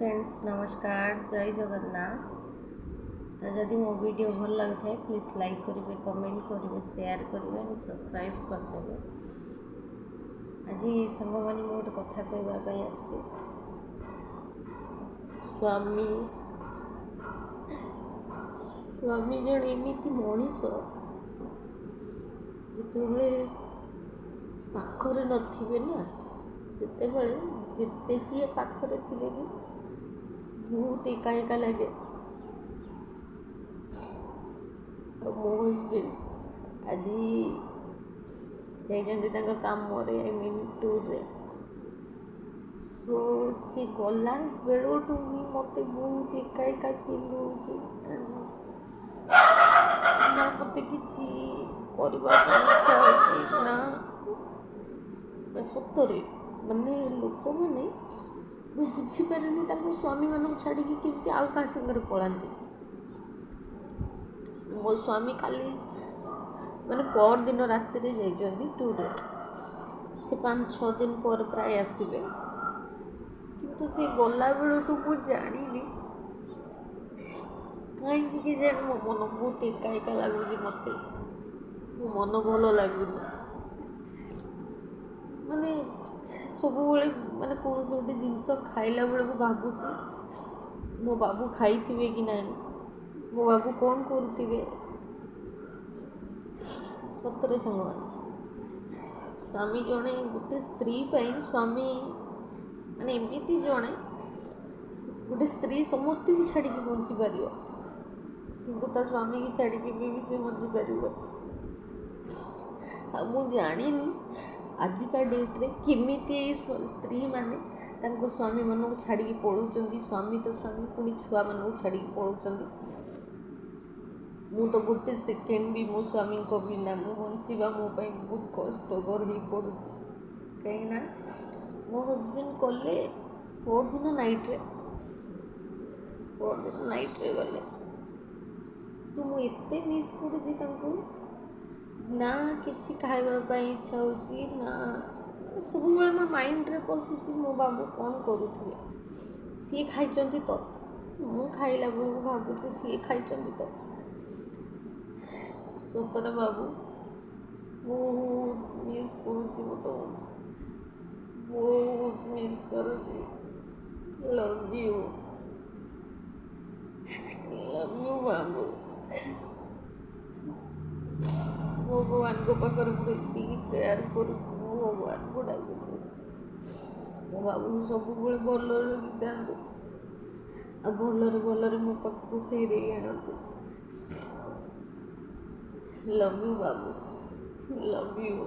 Friends, ନମସ୍କାର, ଜୟ ଜଗନ୍ନାଥ। ତ ଯଦି ମୋ ଭିଡ଼ିଓ ଭଲ ଲାଗୁଥାଏ, ପ୍ଲିଜ୍ ଲାଇକ୍ କରିବେ, କମେଣ୍ଟ କରିବେ, ସେୟାର କରିବେ ଏବଂ ସବସ୍କ୍ରାଇବ୍ କରିଦେବେ। ଆଜି ସାଙ୍ଗମାନେ, ମୁଁ ଗୋଟେ କଥା କହିବା ପାଇଁ ଆସିଛି। ସ୍ୱାମୀ, ସ୍ୱାମୀ ଜଣେ ଏମିତି ମଣିଷ, ଯେତେବେଳେ ପାଖରେ ନଥିବେ ନା, ସେତେବେଳେ ଯେତେ ଯିଏ ପାଖରେ ଥିଲେ ବି ବହୁତ ଏକା ଏକା ଲାଗେ। ଆଉ ମୋ ହଜବେଣ୍ଡ ଆଜି ଯାଇଛନ୍ତି ତାଙ୍କ କାମରେ, I mean ଟୁର୍ରେ। ସୋ ସେ ଗଲା ବେଳଠୁ ହିଁ ମୋତେ ବହୁତ ଏକା ଏକା ଫିଲ୍ ହେଉଛି ନା। ମୋତେ କିଛି କରିବା ପାଇଁ ଇଚ୍ଛା ହେଉଛି ନା। ସତରେ ମାନେ ଲୋକମାନେ, ମୁଁ ବୁଝିପାରେନି, ତାଙ୍କ ସ୍ୱାମୀମାନଙ୍କୁ ଛାଡ଼ିକି କେମିତି ଆଉ କାହା ସାଙ୍ଗରେ ପଳାନ୍ତି। ମୋ ସ୍ୱାମୀ କାଲି, ମାନେ ପରଦିନ ରାତିରେ ଯାଇଛନ୍ତି ଟୁର୍ରେ। ସେ 5-6 ଦିନ ପରେ ପ୍ରାୟ ଆସିବେ। କିନ୍ତୁ ସେ ଗଲା ବେଳଠୁ ମୁଁ ଜାଣିନି କାହିଁକି କେଜାଣି, ମୋ ମନ ବହୁତ ଏକା ଏକା ଲାଗୁଛି ମୋତେ। ମୋ ମନ ଭଲ ଲାଗୁନି। ମାନେ ସବୁବେଳେ, ମାନେ କୌଣସି ଗୋଟେ ଜିନିଷ ଖାଇଲା ବେଳକୁ ଭାବୁଛି, ମୋ ବାବୁ ଖାଇଥିବେ କି ନାହିଁ, ମୋ ବାବୁ କ'ଣ କରୁଥିବେ। ସତରେ ସାଙ୍ଗମାନେ, ସ୍ୱାମୀ ଜଣେ, ଗୋଟେ ସ୍ତ୍ରୀ ପାଇଁ ସ୍ୱାମୀ ମାନେ ଏମିତି ଜଣେ, ଗୋଟେ ସ୍ତ୍ରୀ ସମସ୍ତଙ୍କୁ ଛାଡ଼ିକି ବଞ୍ଚିପାରିବ, କିନ୍ତୁ ତା ସ୍ୱାମୀକି ଛାଡ଼ିକି ବି ସେ ବଞ୍ଚିପାରିବ। ଆଉ ମୁଁ ଜାଣିନି ଆଜିକା ଡେଟ୍ରେ କେମିତି ଏଇ ସ୍ତ୍ରୀମାନେ ତାଙ୍କ ସ୍ୱାମୀମାନଙ୍କୁ ଛାଡ଼ିକି ପଳାଉଛନ୍ତି। ସ୍ୱାମୀ ତ ସ୍ୱାମୀ, ପୁଣି ଛୁଆମାନଙ୍କୁ ଛାଡ଼ିକି ପଳାଉଛନ୍ତି। ମୁଁ ତ ଗୋଟେ ସେକେଣ୍ଡ ବି ମୋ ସ୍ୱାମୀଙ୍କ ବିନା ମୁଁ ବଞ୍ଚିବା ମୋ ପାଇଁ ବହୁତ କଷ୍ଟକର ହେଇପଡ଼ୁଛି। କାହିଁକିନା ମୋ ହଜବେଣ୍ଡ ଗଲେ ପରଦିନ ନାଇଟ୍ରେ, ପରଦିନ ନାଇଟ୍ରେ ଗଲେ। ତ ମୁଁ ଏତେ ମିସ୍ କରୁଛି ତାଙ୍କୁ ନା, କିଛି ଖାଇବା ପାଇଁ ଇଚ୍ଛା ହେଉଛି ନା। ସବୁବେଳେ ମୋ ମାଇଣ୍ଡରେ ପଶିଛି, ମୋ ବାବୁ କ'ଣ କରୁଥିବେ, ସିଏ ଖାଇଛନ୍ତି ତ? ମୁଁ ଖାଇଲା ବେଳକୁ ଭାବୁଛି, ସିଏ ଖାଇଛନ୍ତି ତ? ସତରେ ବାବୁ, ବହୁତ ମିସ୍ କରୁଛି ମୁଁ ତମକୁ, ବହୁତ ମିସ୍ କରୁଛି। ଲଭ୍ you, love you ବାବୁ। ଭଗବାନଙ୍କ ପାଖରେ ମୁଁ ଏତିକି ପ୍ରେୟାର କରୁଛି, ମୁଁ ଭଗବାନଙ୍କୁ ଡାକୁଛି, ମୋ ବାବୁକୁ ସବୁବେଳେ ଭଲରେ ରଖିଥାନ୍ତୁ ଆଉ ଭଲରେ ଭଲରେ ମୋ ପାଖକୁ ଫେରେଇ ଆଣନ୍ତୁ। Love you babu, love you.